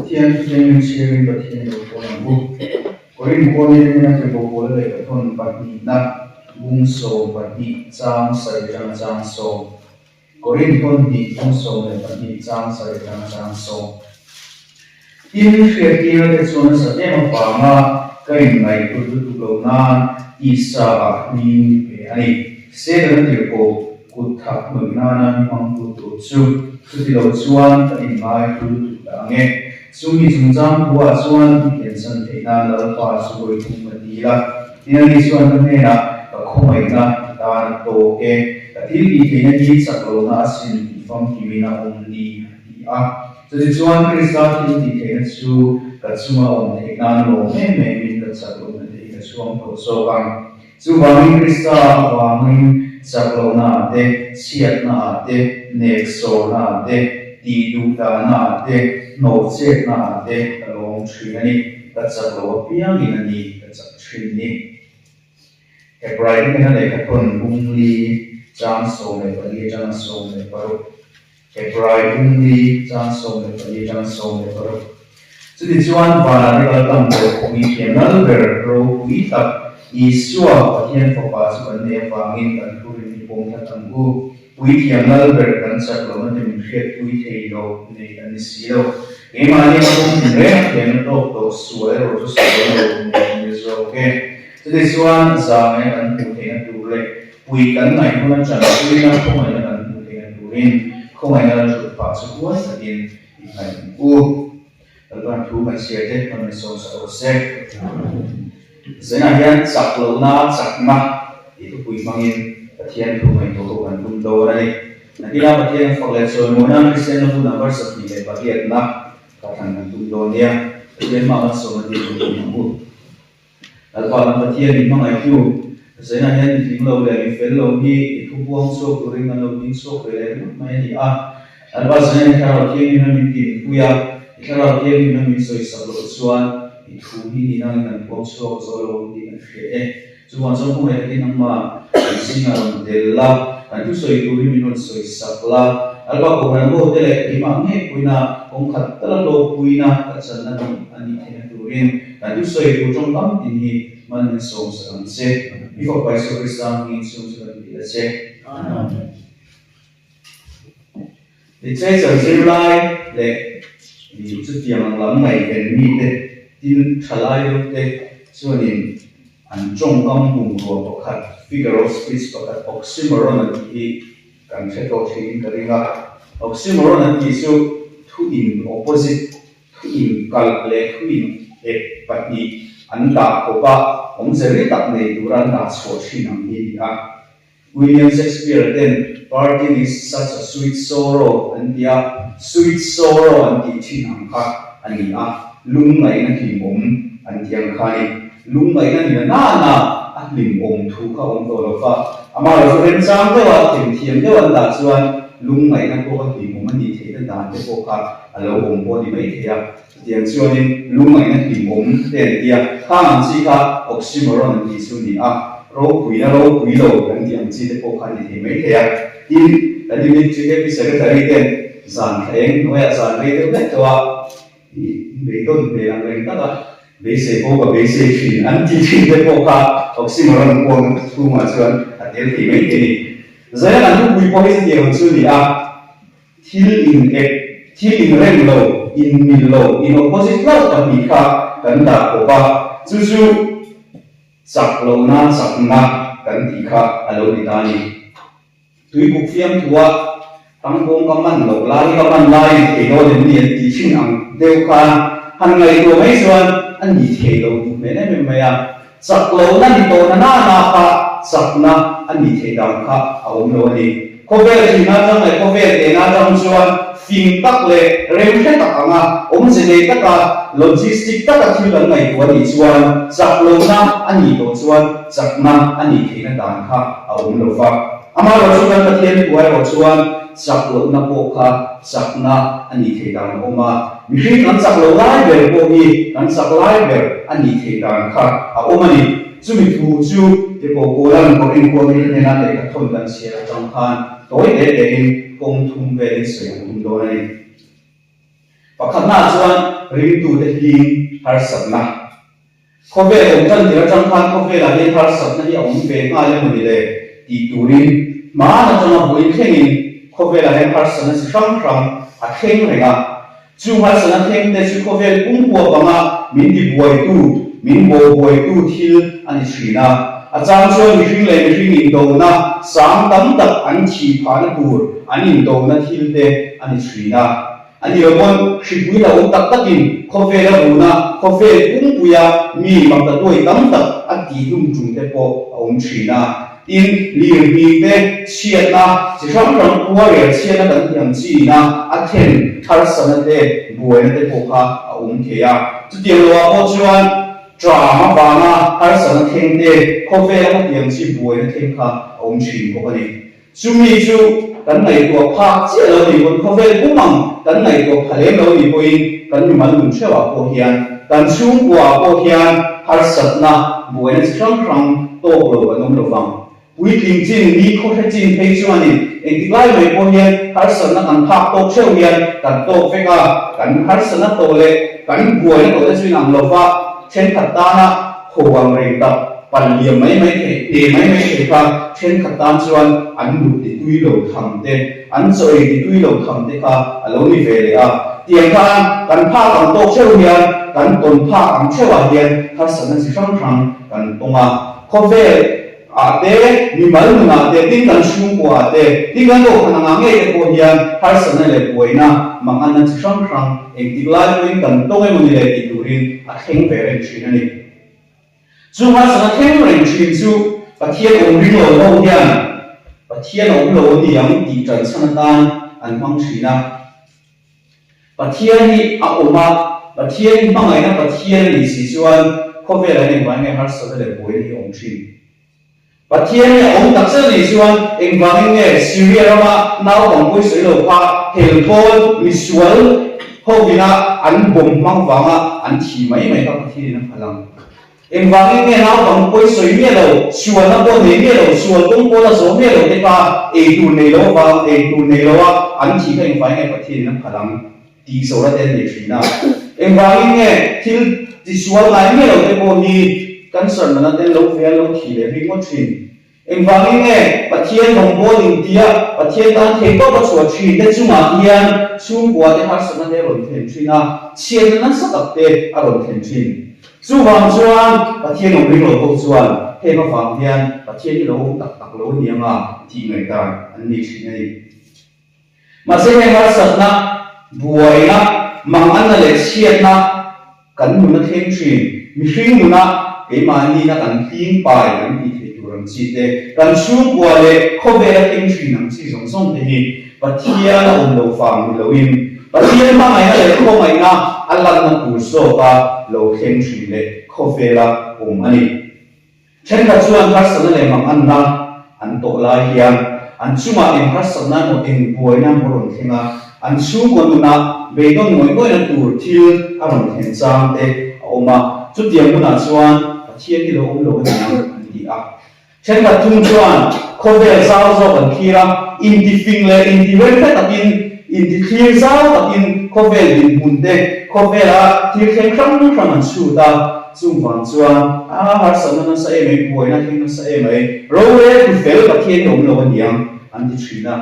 Pathian thuthleng in chhiarin Pathian lo pawl ang u. Korin khuami te hnena tirhkoh pawl a lehkha thawn pahnihna bung 12 chang sarih atanga chang sawm. Korin thawn hnih bung 12 chang sarih atanga chang sawm. Tin, hriattirna te chuan nasa em avanga ka inngaihhlut lutuk lo nan tisa ah hming mi pe a ni. Setana tirhkoh kut thak hnawih nana mi hmangtu tur chu chuti lo chuan ka inngaihlu lutuk dah ang e. Chumi chungchang thuah chuan i piansan theih nan Lalpa chu vawi thum ka dil a. Tin, ani chuan ka hnenah ka khawngaihna i tan a tawk e, ka thil tih theihna hi chak lohna asin tih famkimin a awm ni a ti a. Chutichuan Krista thil tih theihna chu ka chunga awm theih nan lawm em emin ka chak lohna te hi ka chhuang tawh zawk ang. Chuvangin Krista avangin chak lohnaah te, chhiatnaah te, neksawrnaah te, tihduhdahnaah te, hnawhchetnaah te ka lawm thin a ni. Ka chak lo apiangin a ni ka chak thin ni. Hebrai hnena lehkhathawn bungli chang 14 atanga 16. Hebrai bungli chang 14 atanga 16. Chutichuan vanah te kal tam tawh puithiam lal ber ropui tak Isua Pathian Fapa chu kan nei avangin kan thurin hi pawm tlat ang u. Puithiam lal ber kan chak lohna te min hriatpui thei lo nei kan ni si lo. Keimahni a pawm tin reng a thiamna tawk tawh sual erawh chu sual lo nei kan ni zawk e. Chutichuan zangaia kan hmuh theihna tur leh Pui kan ngaih huna tanpuina khawngaihna kan hmuh theihna turin khawngaihna la thut phah chu huai takin i ngaih ang u. Lalpan thu kan chhiar te kan min sawm sak rawh se. Zainah hian chak lohna chakna tih thupui hmangin Pathian thu ngaihtuah pawh kan tum dawn a ni. Nakinah Pathian fak leh chawimawinan Kristian lambu number 28 na ka thlan kan tum dawn nia. Pathian hma malsawmna dil kan tum ang u. Lalpa kan Pathian in hmangaihtu, Zainah hian mi tling lo leh mi fel lo hi i thu buang chhuak turin kan lo ding chhuak ve leh ringawt mai a ni a. Lalpa Zainah i Thlarau Thianghlim a min tinpui a, i Thlarau Thianghlim a min sawisak loh chuan i thu hi ni nangin kan puang chhuak zo lo ang tih kan hria e. Chuvang chuan khawngaih takin nangmah kan zingah rawn tel la, kan thusawi tur hi min rawn sawisak la. Lalpa Kohhran ho te leh keimah ngei puina kawng khat tala hlawkpuina ka channa nih a nih theihna turin kan thusawi tur tawngkam tin hi man min sawm sak ang che. I Fapa Isua Krista hmingin chhung chu kan ti a che. Amen. Literature zirlai leh chutiang ang lam ngaihven mite tin thalai deuhte chuanin an tawngkam bungrua pakhat, figure of speech pakhat, oxymoron an tih hi kan hre tawh theiin ka ring a. Oxymoron an tih chu thu in opposite, thu in kalh leh thu in ep pahnih an dah kawp a, awmze ri tak nei tura an dah chhuah thin ang hi a ni a. William Shakespeare ten Parting is such a sweet sorrow an ti a, sweet sorrow an tih thin ang kha a ni a, lungngaihna hlimawm an tih ang kha a ni. Lungngaihna ni na nana a hlimawm thu kha awm tawh lo fa, amaherawhchu remchang deuha themthiam deuh an dah chuan lungngaihna pawh kha hlimawm a nih theihna dan te pawh kha a lo awm pawh a ni maithei a. Chutiang chuanin lungngaihna hlimawm te an ti a, khang ang chi kha oxymoron an tih chu a ni a, ropuina ropui lo kan tih ang chi te pawh kha a ni thei mai thei a. Tin, kan unit GKP Secretary ten zan thla eng hnuaiah zan rei deuh hlek tawh a, ih beidawn hmel ang reng taka beisei pawh ka beisei thin an tih thin te pawh kha oxymoron kuang chhungah chuan a tel thei mai thei a ni. Zaia kan thupui pawh hi chutiang ang chu a ni a. Thil in ek, thil in rem lo, in mil lo, in opposite hlauh pahnih kha kan dah kawp a, chu chu chak lohna chakna kan tih kha a lo ni ta a ni. Tuibuk fiamthua tangkawng ka man loh lai ka man lai in thei dawn em ni an tih thin ang deuh khan han ngaihtuah mai chuan a ni thei lo duh hmel em em mai a, Chak lohna ni tawh na nana kha chakna a nih theih dan kha a awm lo a ni. Khawvel thihna atang leh khawvel tehna atang chuan fing tak leh remhre tak anga awmze nei taka logistic taka thil kan ngaihtuah a nih chuan chak lohna a nih tawh chuan chakna a nih theihna dan kha a awm lo va. Amaherawhchu kan Pathian thu erawh chuan chak lohna pawh kha chakna a nih theih dan a awm a, mihring kan chak loh lai ber pawh hi kan chak lai ber a nih theih dan kha a awm a ni. Chumi thu chu Tirhkoh Paula'n Korin khua mite hnena lehkha thawn kan chhiar atang khan tawi te tein kawng thum velin sawi an tum dawn a ni. Pakhatnaah chuan ringtute hling harsatna. Khawvel awm tan tir atang khan khawvelah hian harsatna hi a awm ve nghal emaw ni le tih turin hmaan atanga buai thlengin khawvelah hian harsatna chi hrang hrang a thleng reng a. Chung harsatna thleng te chu khawvel pum huap anga min tibuaitu, min bawhbuaitu thil a ni thin a. A chang chuan mihring leh mihring indona sang tam tak an thih phahna tur an indona thil te a ni thin a. A ni lo pawn hripui lo awm tak takin khawvel a run a, khawvel pumpuia mi makta tuai tam tak a tihhlum tum te pawh a awm thin a. Tin, lirhming te chhiatna chi hrang hrang khuarel chhiatna kan tih ang chiin a a then harsatna te buaina te pawh kha a awm thei a. Chutiang loah pawh chuan tram avanga harsatna thleng te, khawvela khatiang chi buaina thleng kha a awm thin bawk a ni. Chumi chu kan ngaihtuah phak chiah lo ni pawn khawvel pum ang kan ngaihtuah pha lem lo ni pawhin kan mimal nun theuhah pawh hian kan chhungkuaah pawh hian harsatna buaina chi hrang hrang tawk lo kan awm lo vang. Puitling chin ni khawhre chin phei chuanin engtik lai mai pawh hian harsatna kan phak tawk theuh hian kan tawk vek a, kan harsatna tawh leh kan buaina tawh te chu inang lo va, thenkhat tana ho ang reng tak Pal liam mai mai thei, hne mai mai thei kha thenkhat tan chuan an mut ti tui lo tham te, an chaw ei ti tui lo tham te kha a lo ni ve leh a. Tiang khan kan phak ang tawk theuh hian kan tawn phak ang theuhah hian harsatna chi hrang hrang kan tawng a. Khawvel ah te, mimal nunah te, tin kan chhungkua ah te, tin kan kohhran angah ngei te pawh hian harsatna leh buaina, manganna chi hrang hrang engtik lai pawhin kan tawng emaw ni le tih turin a thleng ve reng thin a ni. Chu harsatna thleng reng thin chu Pathian awm ring lo ho hian Pathian a awm lo a ni ang tih tan chhan atan an hmang thin a. Pathian hi a awm a, Pathian hi hmangaihna Pathian a nih si chuan khawvel an engvangin nge harsatna leh buaina hi a awm thin? Pathian hi a awm tak zet a nih chuan engvangin nge Syria rama naupang pawi sawi lo kha helthawl misual hovina an bawm hmang vanga an thi mai mai kha Pathianin a phal ang? Engvangin nge naupang pawi sawi miah lo, sualna pawh nei miah lo, sual kawng pawh la zawh miah lo te kha eitur nei lo avang, eitur nei loa an thi kha engvangin nge Pathianin a phal ang? Tih zawhna te an nei thin a. Engvangin nge thil tisual ngai miah lo te pawh hi cancer nana te lo ve a lo thi leh rik ngawt thin? Engvangin nge Pathian rawngbâwl intia Pathian tan thei tawp a chhuah thin te chungah hian chhungkua te harsatna te a rawn thlen thin a, chhiatna nasa tak te a rawn thlen thin? Chuvang chuan Pathian awm ring lo ho chuan heng avang hian Pathian hi lo awm tak tak lo a ni anga tih ngaihdan an nei thin a ni. Mahse heng harsatna, buaina, manganna leh chhiatna kan nun a thleng thin. Mihring nuna keimahniina kan hling pai kan tih theih tur ang chi te, kan chhungkua leh khawvel a thleng thin ang chi zawng zawng te hi Pathian a awm lo vang ni loin Pathian hmangaihna leh khawngaihna a lanna tur zawka lo thleng thin leh khawvela awm a ni. Thenkhat chuan harsatna leh manganna an tawh lai hian an chungah eng harsatna emaw eng buaina emaw a rawn thleng a, an chhungkaw nunah beidawn ngawih ngawihna tur thil a rawn thlen chang te a awm a, chutiang hunah chuan Pathian hi lo awm lo a ni ang an ti a. Thenkhat thung chuan khawvel zau zawk an thlir a, intifing leh intirem hre takin, intithlir zau takin khawvel dinhmun te, khawvela thil thleng hrang hrang an chhut a, Chung vang chuan, A harsatna nasa em mai, buaina thleng nasa em mai, rorel tu fel Pathian hi awm lo a niang, an ti thin a.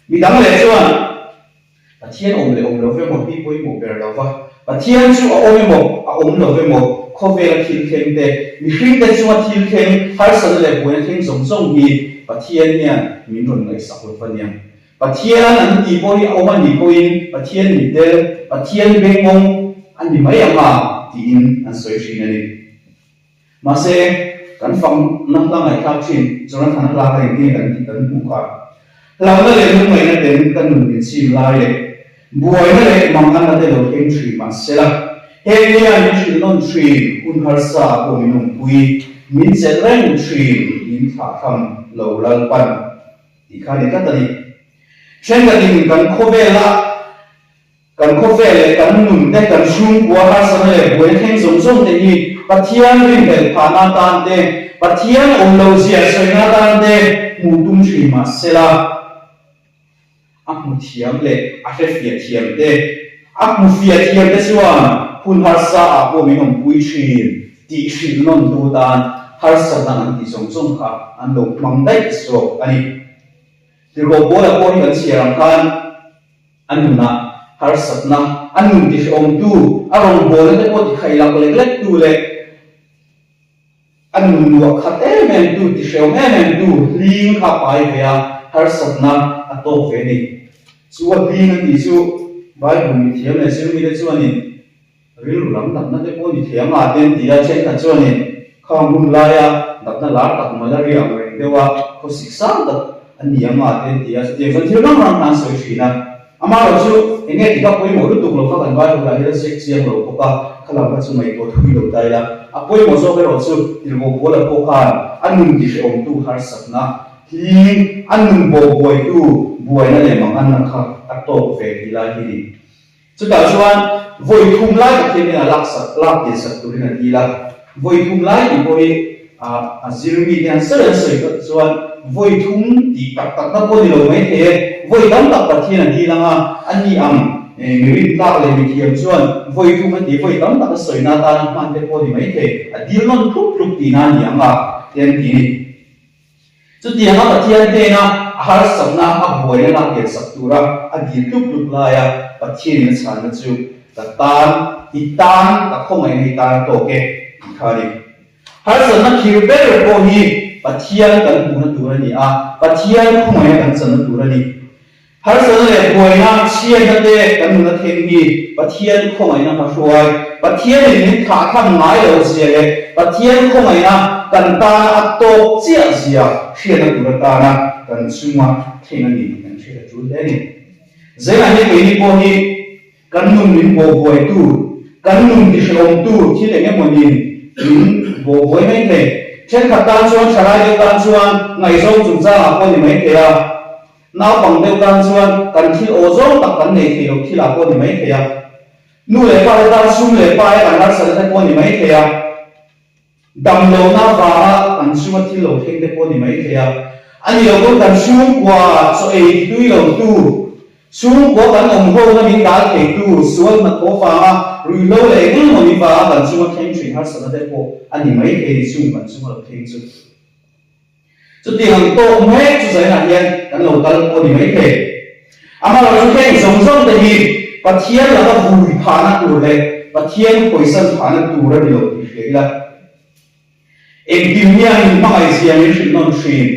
Mi dang leh chuan, Pathian awm leh awm lo ve maw hi pawimawh ber lo va, Pathian chu a awm emaw, a awm lo ve maw, khawvela thil thleng te, mihring te chunga thil thleng, harsatna leh buaina thleng zawng zawng hi Pathian hian min rawn ngaihsak lo va niang. Pathian an tih pawh hi a awm a nih pawhin Pathian mitdel, Pathian bengngawng a ni mai ang a tiin an sawi thin a ni. Mahse, kan fakna hla ngaihthlak thin Jonathan-a hla kha engtin nge kan tih kan hmuh kha. Hlauhna leh lungngaihna ten ka nun min chim lai leh buaina leh manganna te lo thleng thin mahsela, heng hian min hrilh nawn thin hun harsa pawh min awmpui, min chelh reng thin min thlahthlam lo Lalpan. Tih kha a ni tlat a ni. Thenkhatin kan khawvela kan khawvel leh kan nun te, kan chhungkua harsatna leh buaina thleng zawng zawng te hi Pathian rinhlelh phahna atan te, Pathian awm lo zia sawina atan te hmuh tum thin mah sela, a hmu thiam leh a hrefiah thiam te. A hmu fiah thiam te chuan hun harsa ah pawh min awmpui thin tih hrilh nawn tu tan harsatna an tih zawng zawng kha an lo hmang daih zawk a ni. Tirhkoh Paula pawh hi kan chhiar ang khan a nunah harsatna, a nun tihrehawmtu, a rawngbawlna te pawh tikhaih lak lek lek tu leh A nun luah khat em em tu, ti hrehawm em em tu hling kha pai ve a, harsatna a tawk ve a ni. Chu a hling a tih chu Bible mithiam leh zirmite chuanin rilru lam natna te pawh ni thei ang a te an ti a, thenkhat chuanin khang hun laia natna lar tak malaria ang reng deuha khawsik sang tak a ni ang a te an ti a, chutiang chuan thil rang rang kha an sawi thin a. Amaherawh chu eng nge tih kha pawimawh lutuk lo kha kan Bible ah hian a ziak chiang lo bawk a, kha lam kha chu ngaihtuah thui lo ta ila. A pawimawh zawk erawh chu tirhkoh Paula pawh khan a nun tihrehawmtu harsatna hling, a nun bawhbuaitu buaina leh manganna kha a tawk ve tih lai hi ni. Chutah chuan vawi thum lai Pathian hian a laksak, lak tinsak turin a dil a. Vawi thum lai tih pawh hi a zir mite han sawi an sawi tak chuan vawi thum tih tak takna pawh ni lo mai thei e. Vawi tam tak Pathian a dil ang a, a ni ang mi rintlak leh mithiam chuan vawi thum a tih vawi tam tak a sawina atana hman te pawh ni mai thei, a dil nawn tlup tlup tihna a ni ang a, te an ti ni. Chutianga Pathian hnena a harsatna a buaina lak lian sak tura a dil tlup tlup laia Pathianin a chhanna chu, Ka tan, i tan, ka khawngaihna i tan tawk e, tih kha a ni. Harsatna thir ber pawh hi Pathian kan hmuhna tur a ni a, Pathian khawngaihna kan channa tur a ni. Harsatna leh buaina, chhiatna te kan nuna thleng hi Pathian khawngaihna hmahruai, Pathianin min thlah tham ngai lo zia leh Pathian khawngaihna kan tana a tawk chiah zia hriatna tur atana kan chunga thleng a ni tih kan hriat a tul hle a ni. Zengah hian keini pawh hi kan nun min bawhbuaitu, kan nun tihrehawmtu thil eng emawnin min bawhbuai mai thei. Thenkhat tan chuan thalai deuh tan chuan ngaihzawng chungchangah pawh a ni mai thei a. Naupang deuh tan chuan kan thil aw zawng tak kan nei thei lo thil ah pawh ni mai thei a. Nu leh pa te tan sum leh pa e kan harsatna te pawh ni mai thei a. Dam lohna vanga kan chunga thil lo thleng te pawh ni mai thei a. A ni lo pawn kan chhungkua chaw ei ti tui lo tu, chhungkua kan awm ho na min dal thei tu, sual hnathawh vanga ruihhlo leh eng eng emaw ni vanga kan chunga thleng thin harsatna te pawh a ni mai thei ni chung kan chunga lo thleng chu. Chutiang ang tawk mek chu zainah hian kan lo kal pawh a ni mai thei. Amaherawhchu heng zawng zawng te hi Pathian laka vui phahna tur leh Pathian hawisan phahna tur a ni lo tih hria ila. Engkim hian min hmangaihzia min hrilh nawn thin,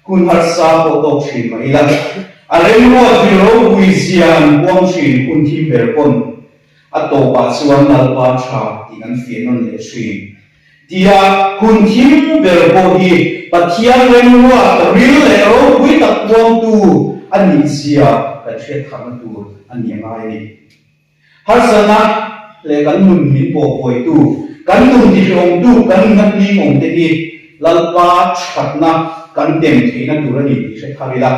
hun harsa pawh tawk thin mah ila. A remruat vil ropuizia an puang thin hun thim ber pawn a tawpah chuan Lalpa tha tih kan fiah nawn leh thin. Tia hun thim ber pawh hi Pathian remruat ril leh ropui tak puangtu a nih zia kan hriat tharna tur a ni a ngai a ni. Harsatna leh kan nun min pawhbuaitu, kan nun tihrehawmtu, kan nuna hling awmte hi Lalpa thatna kan tem theihna tur a ni tih hre thar ila.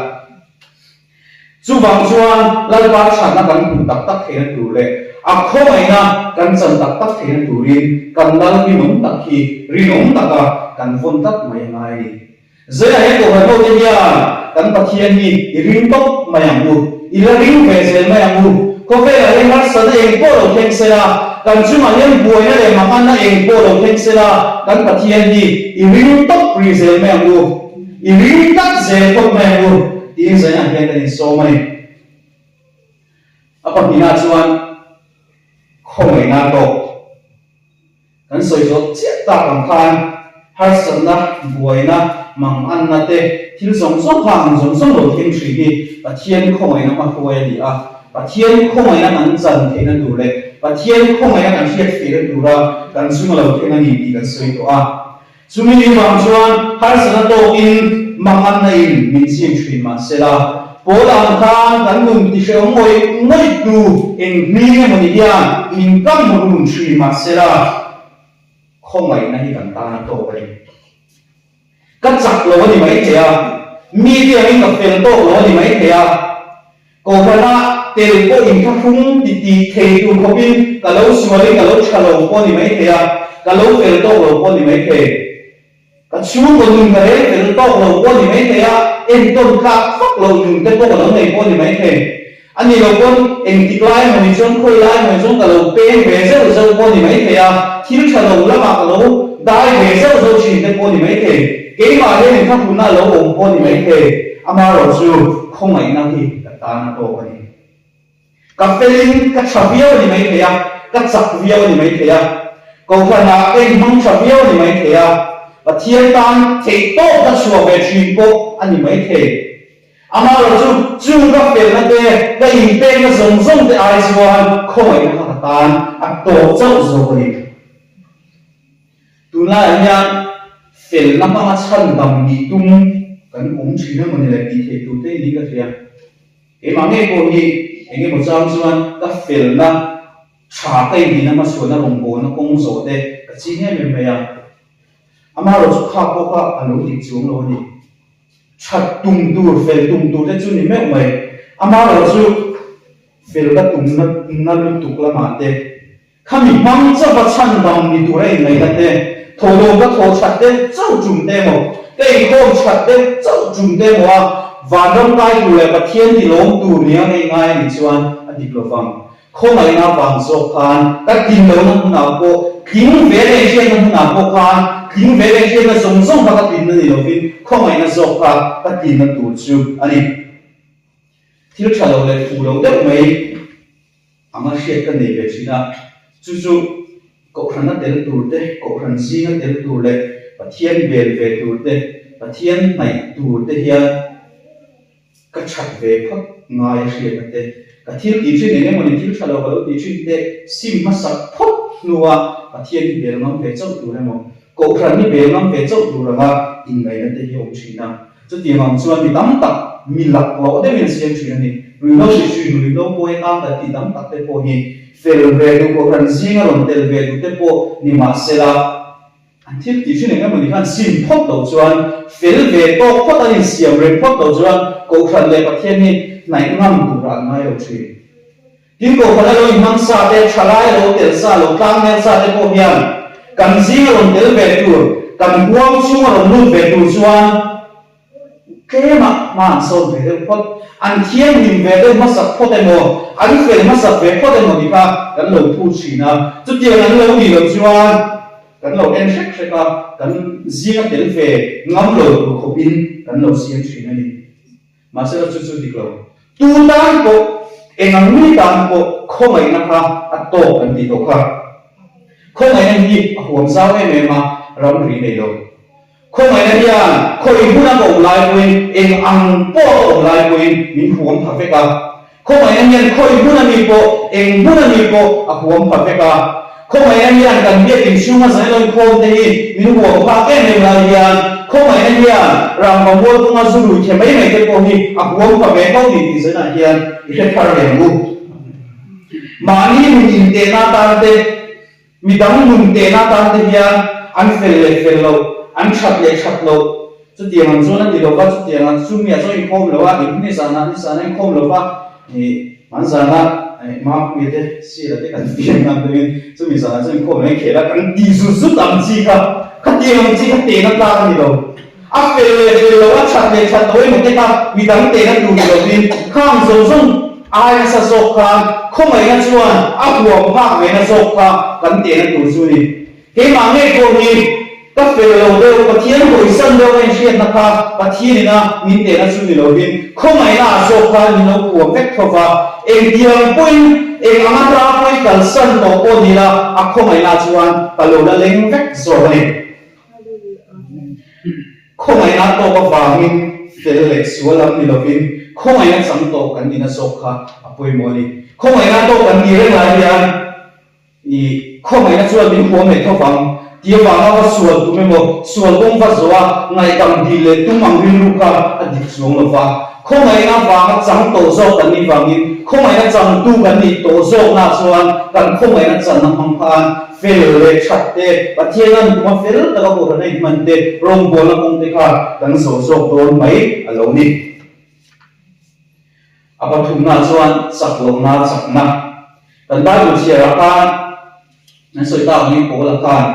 Chuvang chuan Lalpa thatna kan hmuh tak tak theihna tur leh a khawngaihna kan chan tak tak theihna turin kan Lal rinawm tak hi rinawm taka kan vawn tlat mai a ngai a ni. Zela he Kohhran hote hian kan Pathian hi i ring tawp mai ang u, i la ring ve zel mai ang u. Khawvelah hian harsatna eng pawh lo thleng sela, kan chungah hian buaina leh manganna eng pawh lo thleng sela, kan Pathian hi i ring tawp ri zel mai ang u. I ring tak zel phawt mai ang u, tiin zainah hian kan insawm a ni. A pahnihna chuan khawngaihna tawk kan sawi zawh chiah tak ang khan harsatna, buaina, manganna te thil zawng zawng kha ang zawng zawng lo thleng thin hi Pathian khawngaihna hmahruai a ni a. Pathian khawngaihna kan chan theihna tur leh Pathian khawngaihna kan hriat theihna tura kan chunga lo thleng a ni tih kan sawi tawh a. Chumi ni vang chuan harsatna tawkin manganna in min chim thin mah sela, Paul ang khan kan nun ti hrehawm ngawih ngawih tu eng hming emaw ni hian min kam run thin mah sela, khawngaihna hi kan tan a tawk a ni. Ka chak lo a ni maithei a, mite angin ka fel tawk lo a ni maithei a, Kohhranah tel pawh inthlahrung ti tih thei tur khawpin ka lo sualin ka lo tha lo pawh a ni mai thei a, ka lo fel tawk lo pawh a ni mai thei. Ka chhungkaw nun ka rel fel tawk lo pawh a ni mai thei a, entawn tlak fak lo nun te pawh ka lo nei pawh a ni mai thei. A nih loh pawn engtik lai emaw ni chuan khawi lai emaw ni chuan ka lo peng ve zeuh zeuh pawh a ni maithei a, thil tha lo lamah ka lo dai ve zeuh zeuh thin te pawh a ni maithei. Keimah hian inthlahrunna a lo awm pawh a ni maithei. Amaherawhchu khawngaihna hi ka tan a tawk a ni. Ka felin ka tha viau a ni maithei a, ka chak viau a ni maithei a, Kohhranah ka inhmang tha viau a ni maithei a, Pathian tan theihtawp ka chhuah ve thin pawh a ni maithei. Amaherawhchu, chu ka felna te, ka inpekna zawng zawng te ai chuan khawngaihna kha ka tan a tawp chauh zawk a ni. Tunlaiah hian felna hmanga chhandam nih tum kan awm thin emaw ni le tih theih tur te niin ka hria. Keimah ngei pawh hi eng emaw chang chuan ka felna tha ka inhihna hmachhuahna rawngbawlna kawng zawh te ka ching em em mai a. Amaherawhchu kha pawh kha a lo dik chuang lo a ni. That tum tur, fel tum tur te chu ni meuh mai. Amaherawhchu fel ka tumna na lutuk lamah te, khami hmang chauha chhandam ni tura inngaihna te, thawhlawm ka thaw that deuh chauh tum te emaw, ka inkhawm that deuh chauh tum te emaw a vanram kai tur leh Pathian ti lawm tur nia ngei ngai a nih chuan a dik lo vang. Khawngaihna vang zawk khan ka tlin lohna hmunah pawh, tling ve leh hriatna hmunah pawh khan, tling ve leh hriatna zawng zawng kha ka tlinna ni lovin khawngaihna zawk kha ka tlinna tur chu a ni. Thil tha lo leh fuh lo deuh mai anga hriat ka nei ve thin a, chu chu Kohhrana tel tur te, Kohhran zinga tel tur leh Pathian bel ve tur te, Pathian hnaih tur te hian Ka that ve phawt ngai a hriat a te, ka thil tih thin eng emawni thil tha lo ka lo tih thin te sim hmasak phawt hnua Pathian hi bel ngam ve chauh tur emaw, Kohhran hi bel ngam ve chauh tur anga inngaihna te hi a awm thin a. Chutiang ang chuan mi tam tak, mi laklawh deuhin a siam thin a ni. Ruihhlo ti thin, ruihhlo pawi atan kan tih tam tak te pawh hi fel ve duh Kohhran zinga rawn tel ve duh te pawh ni mahsela, An thil tih hrin eng emawni khan sim phawt loh chuan, fel ve tawk phawt an insiam reng phawt loh chuan Kohhran leh Pathian hi hnaih ngam turah an ngai lo thin. Tin, Kohhrana lo inhmang sa te, thalai lo tel sa, lo tlangnel sa te pawh hian kan zing a rawn tel ve tur, kan huang chhung a rawn lut ve tur chuan tlema hma an sawn ve deuh phawt, an thianghlim ve deuh hmasak phawt emaw, an fel hmasak ve phawt emaw ni kha kan lo phut thin a. Chutiang an lo nih loh chuan kan lo en hrek hrek a, kan zinga tel ve ngam lo tur khawpin kan lo siam thin a ni. Mahse la chu chu dik lo. Tu tan pawh, eng ang mi tan pawh khawngaihna kha a tawk kan tih tawh kha. Khawngaihna hi a huam zau em em a, ramri nei lo. Khawngaihna hian khawi hmun a ka awm lai pawhin, eng ang pawh a ka awm lai pawhin min huam pha vek a. Khawngaihna hian khawi hmun a mi pawh, eng hmun a mi pawh a huam pha vek a. Khawngaihna hian kan biakinn chhunga zailawin khawm te hi min huam phak em em lai hian, khawngaihna hian rangva mual kawnga zu lui the mai mai te pawh hi a huam pha ve tho tih tih zainah hian i hre thar leh ang u. Mahni nun intehna atan te, Mi dang nun tehna atan te hian an fel leh fel loh, an that leh that loh, chutiang ang chuan a ti lo va, chutiang ang chu miah chuan inkhawm lo a, eng ni zanah ni zanah inkhawm lo va, ih an zanah ih Mapuia te Sira te kan fiam ang deuhin chumi zanah chuan inkhawm lo a inkhel a, kan ti zut zut ang chi kha, khatiang ang chi kha tehna tlak a ni lo. A fel leh fel lo, a that leh that lo emaw te kha mi dang tehna tur ni lovin khang zawng zawng ai nasa zawk khan khawngaihna chuan a huam phak ve na zawk kha kan tehna tur chu ni. Keimah ngei pawh hi ka fel lo deuh, Pathian hawisan deuh a inhriatna kha Pathianin a min tehna chu ni lovin khawngaihna ah zawk khan min lo huam vek tho va, engtiang pawhin eng anga ta pawhin kalsan tawh pawh ni la a khawngaihna chuan ka lo la leng vek zawk a ni. Khawngaihna tawk avangin fel leh sual lam ni lovin khawngaihna chang tawh kan nihna zawk kha a pawimawh a ni. Khawngaihna tawk kan nih reng lai hian i khawngaihna chuan min huam leh tho vang tih avanga va sual tum emaw sual kawng va zawh a ngaihdam dil leh tum ang rilru kha a dik chuang lo va. Khawngaihna vanga chang tawh zawk kan nih vangin khawngaihna changtu kan nih tawh zawkna chuan kan khawngaihna channa hmang khan fel leh that te, Pathian an tuma fel taka kohhran a inhman te, rawngbawlna kawng te kha kan zawh zawk dawn mai a lo ni. A pathumna chuan chak lohna chakna. Kan Bible chhiarah khan an sawi tak angin Paula khan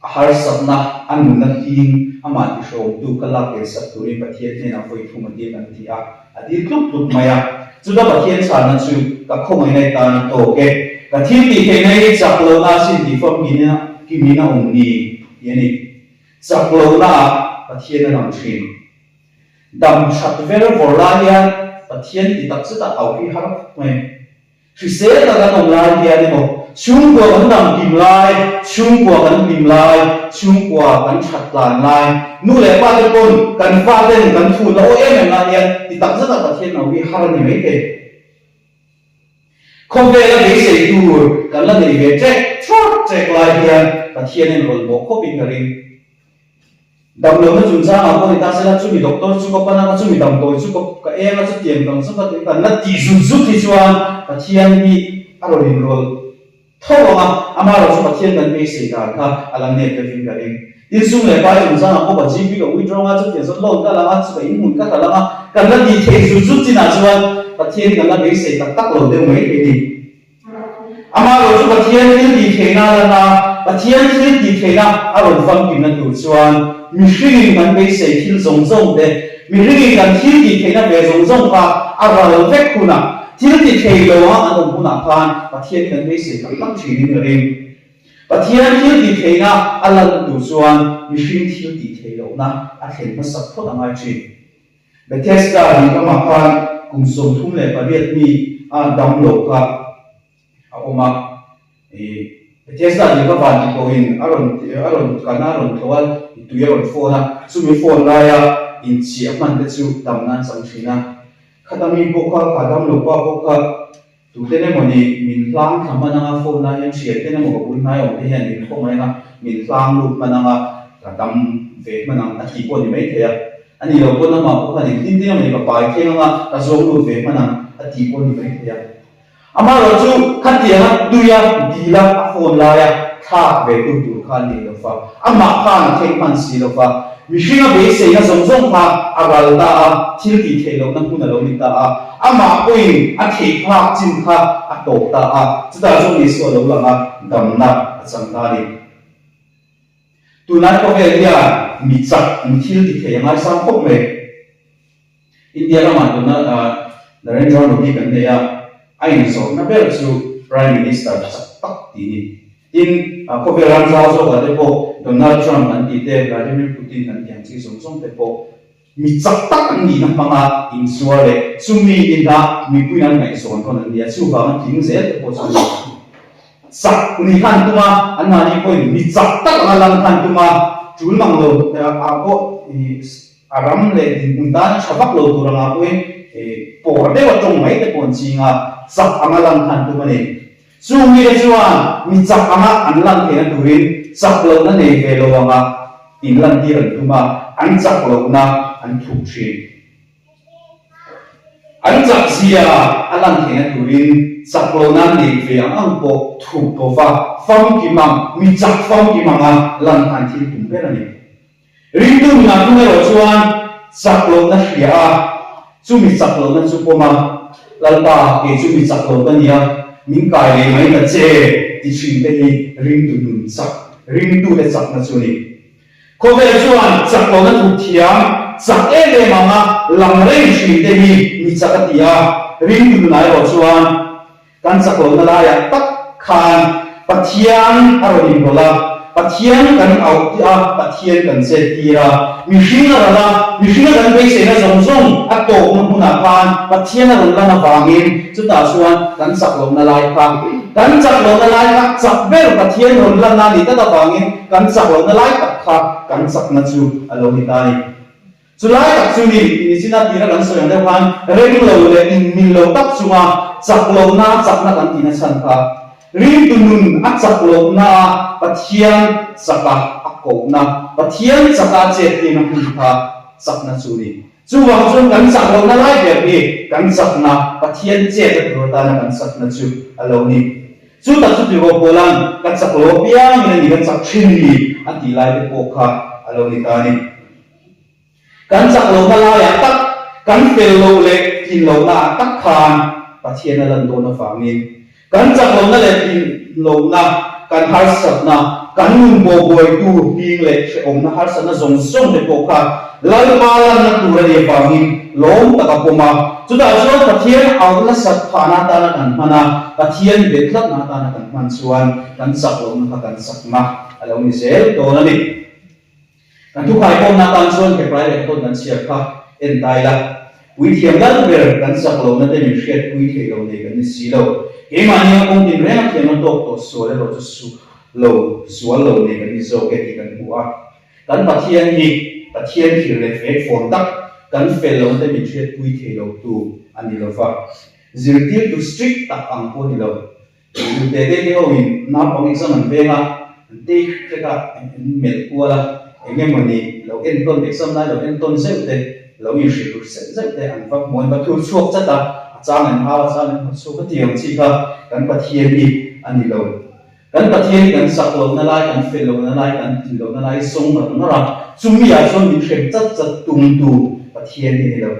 a harsatna, a nunna hling amah tihrawmtu ka lak ken sak turin Pathian hnenah vawi thum a dil an ti a, a dil tluk tluk mai a. Chuta Pathian chhanna chu ka khawngaihna i tan a tawk e. Ka thil tih theihna hi chak lohna a sin tih famkina kimin a awm ni tih a ni. Chak lohna ah Pathian a lang thin. Dam that ver vawr lai hian Pathian ti tak zet a au hi har khawp mai. Hrisel tak an awm lai hian emaw, chhungkua kan dam kim lai, chhungkua kan hlim lai, chhungkua kan that tlan lai, nu leh pa te pawn kan fa ten kan thun a aw em em lai hian ti tak zet a Pathian au hi har a ni mai thei. Khawvel a beisei tur kan la nei ve ṭek ṭhuak ṭek lai hian Pathian en rawn bawh khawp in ka ring. Damlohna chungchangah pawh ni ta sela, chumi doctor chu ka pan a, chumi damdawi chu ka eng a, chutiang dang chu ka tih kan la tih zut zut hi chuan Pathian hi a rawn inrawlh tho ang a, amaherawhchu Pathian kan beisei dan kha a la nep deuhin ka ring. Tin, sum leh pai chungchangah pawh ka GP ka withdraw a, chutiang chuan loan ka la ang a, chu ka inhmun ka hral ang a, kan la tih theih zut zut chinah chuan Pathian kan la beisei tak tak lo deuh mai thei ni. Amaherawh chu Pathian thil tih theihna a lan a, Pathian thil tih theihna a rawn famkimna tur chuan mihringin kan beisei thil zawng zawng te, mihringin kan thil tih theihna ve zawng zawng kha a ral vek hunah, thil ti thei lo anga kan awm hunah khan Pathian hi kan beisei tak tak thinin ka ring. Pathian thil tih theihna a lan tur chuan mihring thil tih theih lohna a thlen hmasak phawt a ngai thin. Bethesda nih kamah khan kum 38 mi a dam lo kha a awm a. I Bethesda nih ka van ti pawhin a rawn a rawn kan a rawn tho a, i tui a rawn phone a, chumi phone laia inchiah hman te chu dam nan chang thin a. Khata mi pawh kha, kha dam lo pa pawh kha tuten emaw ni min hlang thla hman anga phone lai hian thian ten emaw ka bul hnai awm te hian min khawngaih anga min hlang lut hman anga ka dam ve hman ang a tih pawh a ni maithei a. A ni lo pawn amah pawh khan engtin tin emaw ni ka pai thleng anga ka zawng lut ve hman ang a tih pawh a ni maithei a. Amaherawh chu khatianga tuia dila a phone laia thlak ve tu tur kha a ni lo fa, amah khan a thleng hman si lo fa, mihringa beiseina zawng zawng kha a ral ta a, thil tih theih lohna hmun a lo ni ta a, amah pawhin a theih phak chin kha a tawp ta a, chutah chuan Isua lo lang a, damna a chang ta a ni. Tunlai khawvel hian mi chak, mi thil ti thei a ngaisang khawp mai. India ramah tuna Narendra Modi kan nei a, a inzawrhna ber chu Prime Minister chak tak tih a ni. Tin, khawvel ram zau zawkah te pawh Donald Trump an tih te, Vladimir Putin an tih ang chi zawng zawng te pawh mi chak tak an nihna hmanga inzuar leh chumi inah mipui an ngaihzawn rawn an ni a, chuvanga tling zel te pawh chu a ni. Chak ni khan tum a, an mahni pawhin mi chak tak anga lang khan tum a, tul mang lo ah pawh a ram leh dinhmun tan a tha vak lo tur anga pawhin pawr deuh a tawng mai te pawh an ching a, chak anga lang khan tum a ni. Chung mite chuan mi chak anga an lan theihna turin chak lohna nei ve lo anga inlantir an tum a, an chak lohna an thup thin. An chak zia a lan theihna turin chak lohna nei ve ang ang pawh thup bova famkim ang, mi chak famkim anga lan kha an thil tum ber a ni. Ringtu nunah thung erawh chuan chak lohna hria a, chumi chak lohna chu pawm a, Lalpa, kei chu mi chak lo ka nia, min kai leh mai ta che, ti thin te hi ringtu nun chak, ringtute chakna chu a ni. Khawvel chuan chak lohna thup thiam, chak em em anga lang reng thin te hi mi chak a ti a, ringtu nunah erawh chuan Kan chakawlna laiah tak khan Pathian a rawn inrawlh a, Pathian kan auh tih a, Pathian kan chet tir a, mihring a ral a, mihringa kan beiseina zawng zawng a tawpna hmunah khan Pathian a rawn lan avangin chutah chuan kan chaklohna lai kha, kan chaklohna lai kha chak ber Pathian rawn lanna a nih tak avangin kan chaklohna lai tak kha kan chakna chu a lo ni ta a ni. Chu lai tak chu ni, Nicina tira kan sawi ang deuh khan reng lo leh inmil lo tak chunga chak lohna chakna kan tihna chhan kha ringtu nun a chak lohna a Pathian chaka a kohna, Pathian chaka a chettirna hun kha chakna chu ni. Chuvang chuan kan chak lohna lai ber hi kan chakna, Pathian chet a tur atana kan chakna chu a lo ni. Chu tak chu Tirhkoh Paula'n ka chak lo apiangin a ni ka chak thin ni a tih lai te pawh kha a lo ni ta a ni. Kan chak lohna laiah tak, kan fel loh leh tlin lohnaah tak khan Pathian a lan dawn avangin kan chak lohna leh tlin lohna, kan harsatna, kan nun bawhbuaitu hming leh hrehawmna harsatna zawng zawng te pawh kha Lalpa lanna tur a nih avangin lawm tak a pawm a. Chutah chuan Pathian auh nasat phahna atana kan hman a, Pathian bet tlatna atana kan hman chuan kan chak lohna kha kan chakna a lo ni zel dawn a ni. Kan thukhai pawmna atan chuan Hebrai lehkhawn kan chhiar kha en ta ila, Puithiam lal ber kan chak lohna te min hriatpui theih lo nei kan ni si lo. Keimahni a kawng tin reng a thiamna tawk tawh sual erawh chu su lo, sual lo nei kan ni zawk e tih kan hmu a. Kan Pathian hi Pathian thil leh fek fawn tak, kan fel lohna te min hriatpui thei lo tu a ni lo va. Zirtirtu strict tak ang pawh a ni lo. Nute te te ho in naupang exam an veng a, an tei hrek hrek a, an melh kual a, eng emawni lo entawn exam lai lo entawn zeuh te, lo inhrilh ru zeuh zeuh te an va hmu, an va thur chhuak chat a, a chang an hau, a chang an hmu chhuak a tih ang chi kha kan Pathian hi a ni lo. Kan Pathian hi kan chak lohna lai, kan fel lohna lai, kan tlin lohna lai zawng ngar ngar a, chumi ah chuan min hrem chat chat tumtu Pathian hi a ni lo.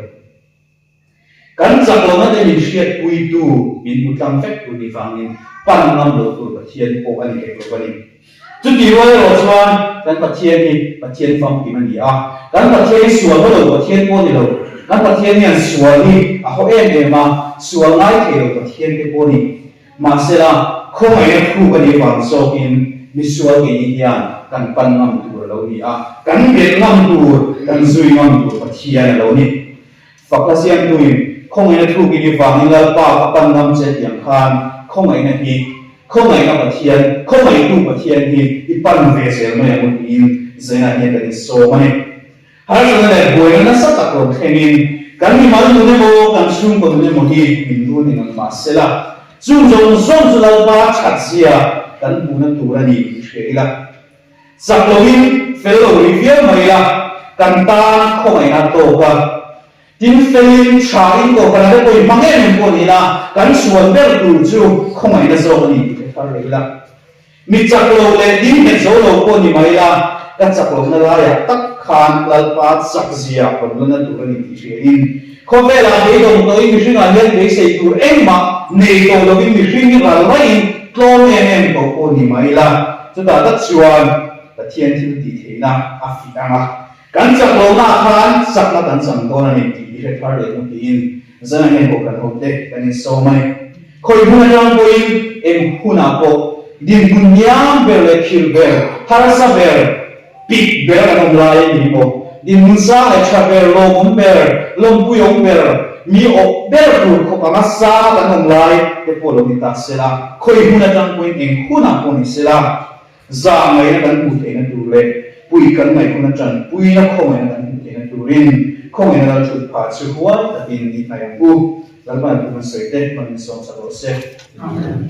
Kan chak lohna te min hriatpuitu, min hmu tlang vek tur ni vangin pan ngam loh tur Pathian pawh a ni hek lo a ni. Chuti rual erawh chuan kan Pathian hi Pathian famkim a ni a, kan Pathian hi sual haw lo Pathian pawh a ni lo. Kan Pathian hian sual hi a haw em em a, sual ngai thei lo Pathian te pawh a ni. Mahsela, khawngaihna thuk a nih vang zawkin misual keini hian kan pan ngam tur a lo ni a, kan belh ngam tur, kan zui ngam tur Pathian a lo ni. Fakna siamtuin khawngaihna thuk i nih vangin Lalpa ka pan ngam che tiang khan khawngaihna hi, khawngaihna Pathian, khawngaihtu Pathian hi i pan ve zel mai ang u tiin Zainah hian kan insawm a ni. Harsatna leh buaina nasa tak rawn thlengin kan mimal nun emaw kan chhungkaw nun emaw hi min run eng ang mah sela, chung zawng zawng chu Lalpa that zia kan hmuhna tur a ni tih hria ila. Chak loin fel lo rih viau mai ila, kan tan khawngaihna tawk a. Tin, felin tha in kohhran te pawhin hmang em em pawh ni ila, kan sual ber tur chu khawngaihna zawk a ni tih hre thar leh ila. Mi chak lo leh ding nghet zo lo pawh ni mai la, ka chak lohna laiah tak khan Lalpa chak zia rawn la na tur a ni tih hriain, khawvelah beidawng tawhin mihringah hian beisei tur engmah nei tawh lovin mihring hi ral raiin tlawm em em tawh pawh ni mai la, chutah tak chuan Pathian thil tih theihna a fih ang a, kan chak lohnaah khan chakna kan chang dawn a ni tih i hre thar leh hmu tiin zan hian kohhran hote kan insawm a ni. Khawi hmun atang pawhin eng hunah pawh dinhmun hniam ber leh khirh ber, harsa ber, pik ber an awm lai a ni maw? Dinhmun sang leh tha ber, lawmawm ber, lawmpuiawm ber, mi awh ber tur khawp anga sang kan awm lai te pawh lo ni ta sela, khawi hmun atang pawhin eng hunah pawh ni sela, Zah ngaihna kan hmuh theihna tur leh pui kan ngaih hun atanpuina khawngaihna kan hmuh theihna turin khawngaihna lal thut phah chu huai takin i hnaih ang u. Lalpan a thu kan sawi te hman min sawm chak rawh se. Amen.